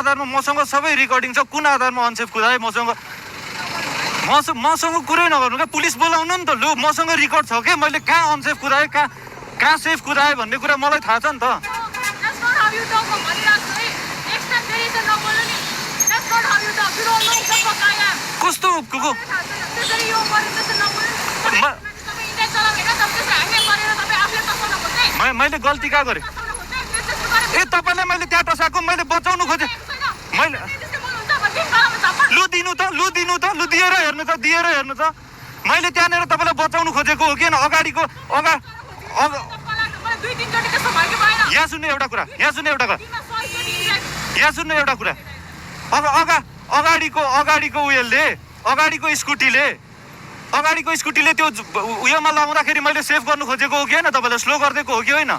आधारमा मसँग सबै रेकर्डिङ छ, कुन आधारमा अनसेफ कुदाए मसँग कुरै नगर्नु क्या, पुलिस बोलाउनु नि त। लु मसँग रेकर्ड छ के, मैले कहाँ अनसेफ कुदाएँ, कहाँ सेफ कुदाएँ भन्ने कुरा मलाई थाहा छ नि त। कस्तो मैले गल्ती कहाँ गरेँ? ए तपाईँलाई मैले त्यहाँ टसाएको, मैले बचाउनु खोजेँ। मैले लु दिनु त, दिएर हेर्नु त, मैले त्यहाँनिर तपाईँलाई बचाउनु खोजेको हो कि अगाडिको यहाँ सुन्नु एउटा कुरा अगाडिको उयोले अगाडिको स्कुटीले त्यो उयोमा लाउँदाखेरि मैले सेभ गर्नु खोजेको हो कि होइन, तपाईँलाई स्लो गरिदिएको हो कि होइन?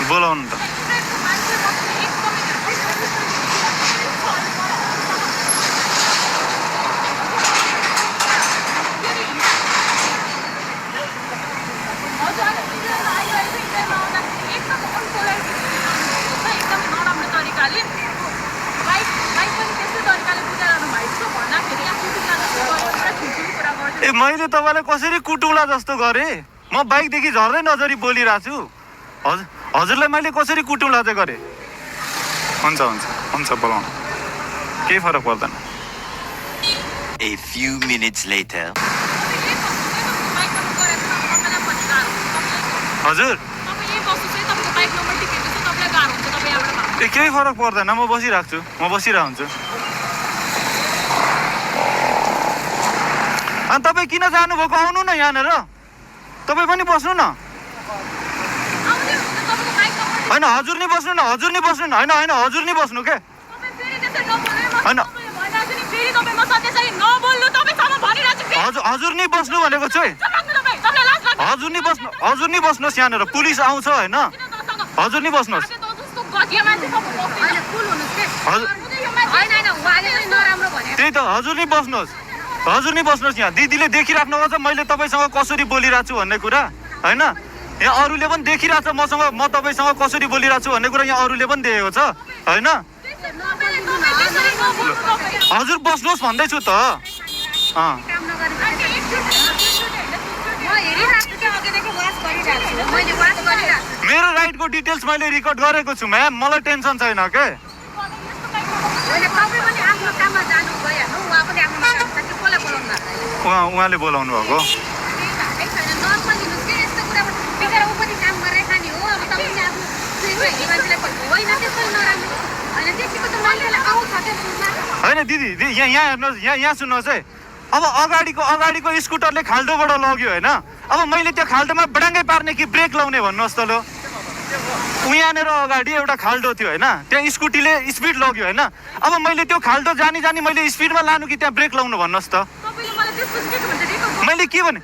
बोलाउनु त। ए मैले तपाईँलाई कसरी कुटुला जस्तो गरेँ? म बाइकदेखि झर्दै नजरी बोलिरहेको छु। हजुरलाई मैले कसरी कुटुला चाहिँ गरेँ? हुन्छ बोलाउनु, केही फरक पर्दैन। A few minutes later. हजुर केही फरक पर्दैन, म बसिरहेको हुन्छु। अनि तपाईँ किन जानुभएको? आउनु न यहाँनिर, तपाईँ पनि बस्नु न। होइन हजुर नि बस्नु न, हजुर नि बस्नु के होइन, हजुर नि बस्नु भनेको चाहिँ हजुर नि बस्नुहोस् यहाँनिर, पुलिस आउँछ होइन, हजुर नि बस्नुहोस्। त्यही त हजुर नि बस्नुहोस् यहाँ। दिदीले देखिराख्नुहोस् मैले तपाईँसँग कसरी बोलिरहेको छु भन्ने कुरा होइन, यहाँ अरूले पनि देखिरहेको छ म तपाईँसँग कसरी बोलिरहेको छु भन्ने कुरा यहाँ अरूले पनि देखेको छ होइन। हजुर बस्नुहोस् भन्दैछु त। मेरो राइडको डिटेल्स मैले रेकर्ड गरेको छु म्याम, मलाई टेन्सन छैन के। उहाँले बोलाउनु भएको। होइन दिदी यहाँ हेर्नुहोस्, यहाँ सुन्नुहोस् है। अब अगाडिको स्कुटरले खाल्डोबाट लग्यो होइन, अब मैले त्यो खाल्डोमा बडाङ्गै पार्ने कि ब्रेक लाउने भन्नुहोस् त। लो यहाँनिर अगाडि एउटा खाल्डो थियो होइन, त्यहाँ स्कुटीले स्पिड लग्यो होइन, अब मैले त्यो खाल्डो जानी मैले स्पिडमा लानु कि त्यहाँ ब्रेक लाउनु भन्नुहोस् त। मैले के भने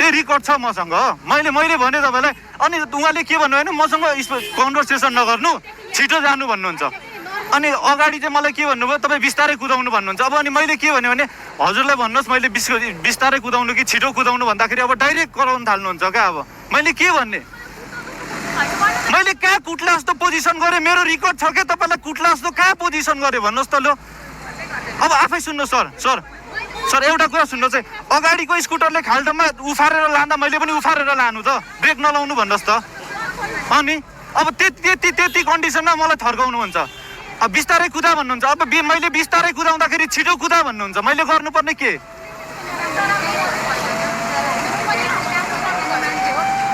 त्यो रेकर्ड छ मसँग, मैले भने तपाईँलाई। अनि उहाँले के भन्नु होइन, मसँग कन्भर्सेसन नगर्नु, छिटो जानु भन्नुहुन्छ। अनि अगाडि चाहिँ मलाई के भन्नुभयो, तपाईँ बिस्तारै कुदाउनु भन्नुहुन्छ। अब अनि मैले के भने हजुरलाई भन्नुहोस् मैले बिस्तारै कुदाउनु कि छिटो कुदाउनु भन्दाखेरि अब डाइरेक्ट कराउनु थाल्नुहुन्छ क्या। अब मैले के भन्ने, मैले कहाँ कुट्ला जस्तो पोजिसन गरेँ? मेरो रेकर्ड छ क्या, तपाईँलाई कुट्ला जस्तो कहाँ पोजिसन गरेँ भन्नुहोस् त। लो अब आफै सुन्नु सर एउटा कुरा सुन्नुहोस् है, अगाडिको स्कुटरले खाल्डोमा उफारेर लाँदा मैले पनि उफारेर लानु त, ब्रेक नलाउनु भन्नुहोस् त। अनि अब त्यति कन्डिसनमा मलाई थर्काउनुहुन्छ। अब बिस्तारै कुदा भन्नुहुन्छ, अब मैले बिस्तारै कुदाउँदाखेरि छिटो कुदा भन्नुहुन्छ, मैले गर्नुपर्ने के?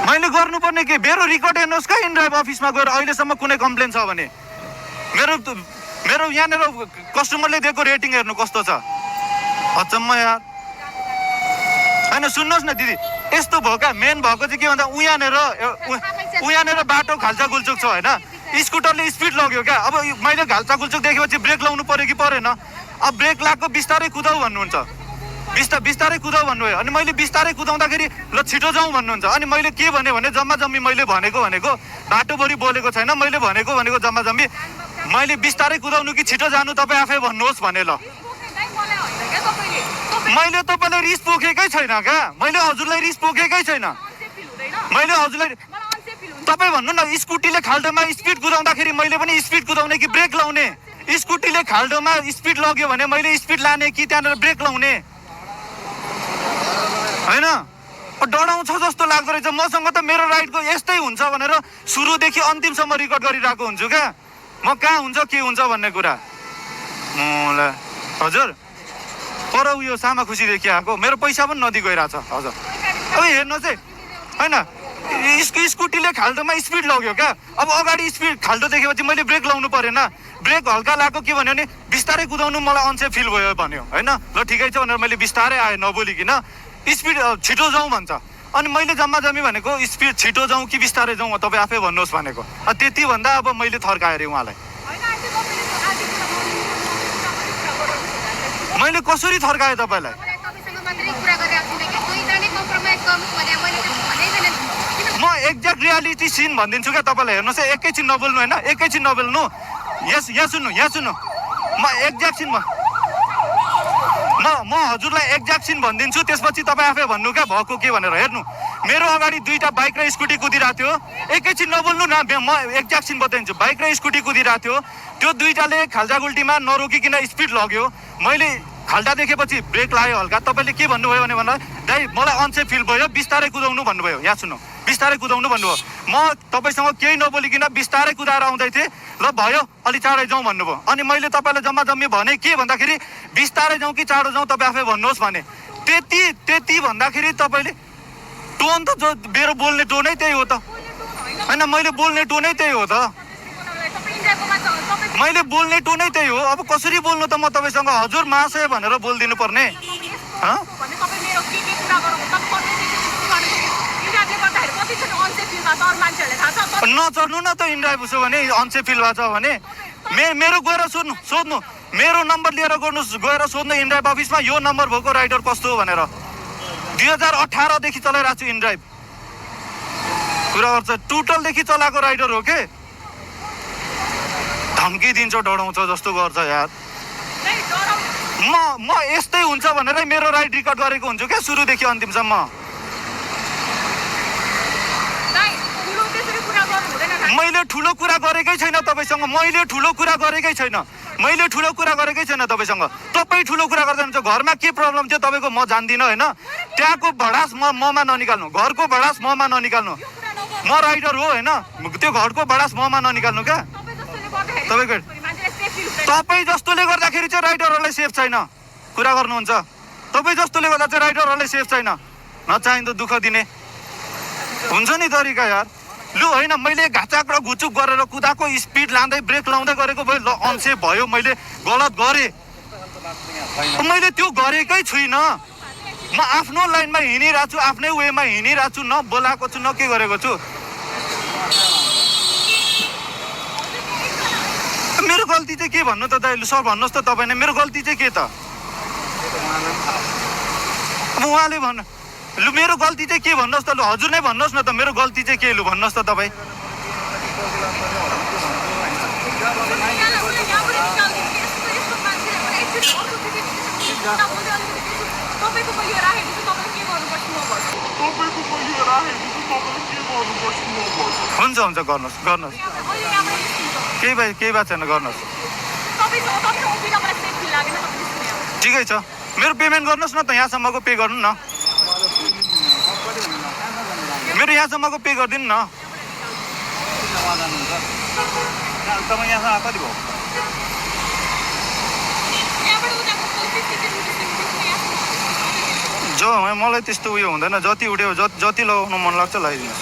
मैले गर्नुपर्ने के? मेरो रेकर्ड हेर्नुहोस् क्या, इनड्राइभ अफिसमा गएर अहिलेसम्म कुनै कम्प्लेन छ भने। मेरो यहाँनिर कस्टमरले दिएको रेटिङ हेर्नु कस्तो छ, अचम्म यार। होइन सुन्नुहोस् न दिदी, यस्तो भयो क्या, मेन भएको चाहिँ के भन्दा उहाँनिर बाटो खाल्चा गुल्चुक छ होइन, स्कुटरले स्पिड लग्यो क्या। अब मैले घाल्चा गुल्चुक देखेपछि ब्रेक लाउनु पर्यो कि परेन? अब ब्रेक लगाएको बिस्तारै कुदाऊ भन्नुहुन्छ, बिस्तारै कुदाऊ भन्नुभयो। अनि मैले बिस्तारै कुदाउँदाखेरि ल छिटो जाउँ भन्नुहुन्छ। अनि मैले के भने जम्मा जम्मी मैले भनेको बाटोभरि बोलेको छैन, मैले भनेको जम्मा जम्मी मैले बिस्तारै कुदाउनु कि छिटो जानु तपाईँ आफै भन्नुहोस् भने। ल मैले तपाईँलाई रिस पोखेकै छैन क्या, मैले हजुरलाई रिस पोखेकै छैन। मैले हजुरलाई तपाईँ भन्नु न, स्कुटीले खाल्डोमा स्पिड कुदाउँदाखेरि मैले पनि स्पिड कुदाउने कि ब्रेक लाउने? स्कुटीले खाल्डोमा स्पिड लग्यो भने मैले स्पिड लाने कि त्यहाँनिर ब्रेक लाउने? होइन, डराउँछ जस्तो लाग्दो रहेछ। मसँग त मेरो राइडको यस्तै हुन्छ भनेर सुरुदेखि अन्तिमसम्म रेकर्ड गरिरहेको हुन्छु क्या, म कहाँ हुन्छ के हुन्छ भन्ने कुरा। हजुर पर उयो सामा खुसीदेखि आएको, मेरो पैसा पनि नदी गइरहेछ हजुर। अब हेर्नुहोस् है, होइन स्कुटीले खाल्डोमा स्पिड लग्यो क्या, अब अगाडि स्पिड खाल्डो देखेपछि मैले ब्रेक लाउनु परेन। ब्रेक हल्का लगाएको के भन्यो भने बिस्तारै कुदाउनु मलाई अनसेफ फिल भयो भन्यो होइन। ल ठिकै छ भनेर मैले बिस्तारै आएँ नबोलिकन, स्पिड छिटो जाउँ भन्छ। अनि मैले जम्मा जम्मी भनेको स्पिड छिटो जाउँ कि बिस्तारै जाउँ तपाईँ आफै भन्नुहोस् भनेको। त्यति भन्दा अब मैले थर्काएँ अरे उहाँलाई। मैले कसरी थर्काएँ तपाईँलाई? म एक्ज्याक्ट रियालिटी सिन भनिदिन्छु क्या तपाईँलाई, हेर्नुहोस् है, एकैछिन नबोल्नु होइन, एकैछिन नबोल्नु। यहाँ सुन्नु, यहाँ सुन्नु, म एक्ज्याक्ट सिन म हजुरलाई एक्ज्याक्ट सिन भनिदिन्छु, त्यसपछि तपाईँ आफै भन्नु क्या भएको के भनेर। हेर्नु, मेरो अगाडि दुईवटा बाइक र स्कुटी कुदिरहेको थियो, एकैछिन नबोल्नु न, म एक्ज्याक्ट सिन बताइदिन्छु। बाइक र स्कुटी कुदिरहेको थियो, त्यो दुईवटाले खाल्डागुल्टीमा नरोकिकन स्पिड लग्यो। मैले खाल्डा देखेपछि ब्रेक लायो हल्का। तपाईँले के भन्नुभयो भने दाइ मलाई अनसेफ फिल भयो, बिस्तारै कुदाउनु भन्नुभयो। यहाँ सुन्नु, बिस्तारै कुदाउनु भन्नुभयो। म तपाईँसँग केही नबोलिकन बिस्तारै कुदाएर आउँदै थिएँ। ल भयो अलि चाँडै जाउँ भन्नुभयो। अनि मैले तपाईँलाई जम्मा जम्मी भने के भन्दाखेरि बिस्तारै जाउँ कि चाँडो जाउँ तपाईँ आफै भन्नुहोस् भने। त्यति भन्दाखेरि तपाईँले टोन त जो मेरो बोल्ने टोनै त्यही हो त होइन, मैले बोल्ने टोनै त्यही हो त, मैले बोल्ने टोनै त्यही हो। अब कसरी बोल्नु त म तपाईँसँग हजुर महाशय भनेर बोलिदिनु पर्ने? नचढ्नु न त इन्ड्राइभ उसो भने, अनसेफ फिल भएको छ भने मेरो गएर सोध्नु, मेरो नम्बर लिएर गएर सोध्नु इन्ड्राइभ अफिसमा, यो नम्बर भएको राइडर कस्तो हो भनेर। 2018देखि चलाइरहेको छु इन्ड्राइभ, कुरा गर्छ टुटलदेखि चलाएको राइडर हो के। धम्की दिन्छ, डराउँछ जस्तो गर्छ यार। म यस्तै हुन्छ भनेरै मेरो राइड रेकर्ड गरेको हुन्छु क्या सुरुदेखि अन्तिमसम्म। मैले ठुलो कुरा गरेकै छैन तपाईँसँग, मैले ठुलो कुरा गरेकै छैन, मैले ठुलो कुरा गरेकै छैन तपाईँसँग। तपाईँ ठुलो कुरा गर्दै हुनुहुन्छ। घरमा के प्रब्लम थियो तपाईँको म जान्दिनँ होइन, त्यहाँको भडास ममा ननिकाल्नु, घरको भडास ममा ननिकाल्नु। म राइडर हो होइन, त्यो घरको भडास ममा ननिकाल्नु क्या। तपाईँ जस्तोले गर्दाखेरि चाहिँ राइडरहरूलाई सेफ छैन, कुरा गर्नुहुन्छ। तपाईँ जस्तोले गर्दा चाहिँ राइडरहरूलाई सेफ छैन, नचाहिँदो दुःख दिने हुन्छ नि तरिका यार। लु होइन, मैले घाचाक र घुचुक गरेर कुदाएको, स्पिड लाँदै ब्रेक लाउँदै गरेको भयो, ल अनसेफ भयो, मैले गलत गरेँ, मैले त्यो गरेकै छुइनँ। म आफ्नो लाइनमा हिँडिरहेको छु, आफ्नै वेमा हिँडिरहेको छु, न बोलाएको छु न के गरेको छु। मेरो गल्ती चाहिँ के भन्नु त दाइ? सर भन्नुहोस् त तपाईँ नै, मेरो गल्ती चाहिँ के त? अब उहाँले भन्नु, लु मेरो गल्ती चाहिँ के भन्नुहोस् त? लु हजुर नै भन्नुहोस् न त, मेरो गल्ती चाहिँ के? लु भन्नुहोस् त तपाईँ। हुन्छ हुन्छ गर्नुहोस् गर्नुहोस्, केही बात छैन, गर्नुहोस्। ठिकै छ, मेरो पेमेन्ट गर्नुहोस् न त, यहाँसम्मको पे गर्नु न, मेरो यहाँसम्मको पे गरिदिनु न। तपाईँ यहाँसम्म कति भयो? जो मलाई त्यस्तो उयो हुँदैन, जति उठ्यो जति लगाउनु मन लाग्छ लगाइदिनुहोस्।